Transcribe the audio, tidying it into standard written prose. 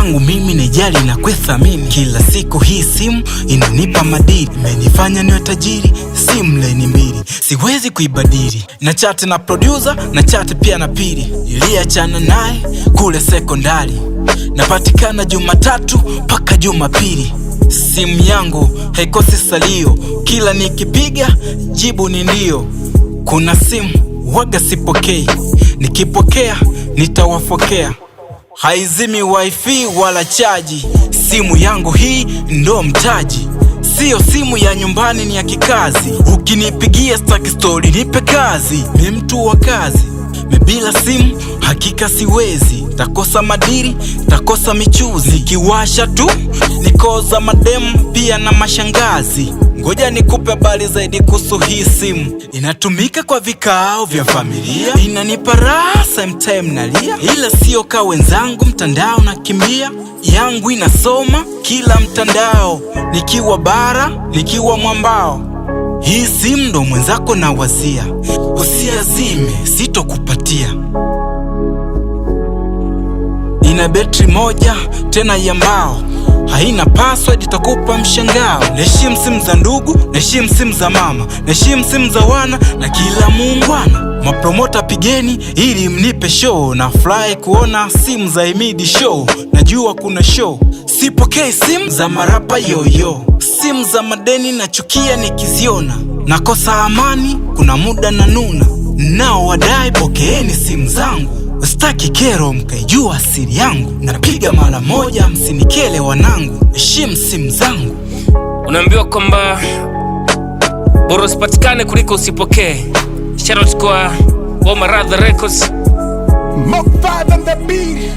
Yangu mimi nijali na kuithamini. Kila siku hii simu inanipa madili, imenifanya niwe tajiri. Simu leni mbili, siwezi kuibadili. Na chat na producer, na chat pia na pili. Niliachana naye kule sekondari, napatikana Jumatatu mpaka Jumapili. Simu yangu haikosi salio, kila nikipiga jibu ni ndio. Kuna simu waga sipokei, nikipokea nitawafokea. Haizimi wifi wala chaji, simu yangu hii ndo mtaji. Siyo simu ya nyumbani, ni ya kikazi. Ukinipigia staki story, nipe kazi. Mi mtu wa kazi, mi bila simu hakika siwezi. Takosa madiri, takosa michuzi. Nikiwasha tu nikoza mademu pia na mashangazi. Ngoja nikupe habari zaidi kuhusu hii simu. Inatumika kwa vikao vya familia, inanipa raha sometime nalia, ila sio ka wenzangu mtandao nakimbia. Yangu inasoma kila mtandao, nikiwa bara, nikiwa mwambao. Hii simu ndo mwenzako na wazia, usiazime, sitokupatia. Ina betri moja tena ya mbao, haina password, itakupa mshangao. Naheshimu simu za ndugu, naheshimu simu za mama, naheshimu simu za wana na kila muungwana. Mapromota pigeni ili mnipe show, na furahi kuona simu za Imidi Show. Najua kuna show, sipokei simu za marapa yoyo, simu za madeni nachukia nikiziona, nakosa amani, kuna muda na nuna nao wadai, pokeeni simu zangu. Sitaki kero, mkaijua siri yangu. Napiga mara moja, msinikele wanangu, heshimu simu zangu. Unaambiwa kwamba bora usipatikane kuliko usipokee. Shout out kwa Woma Radha Records. Mok 5 on the beat.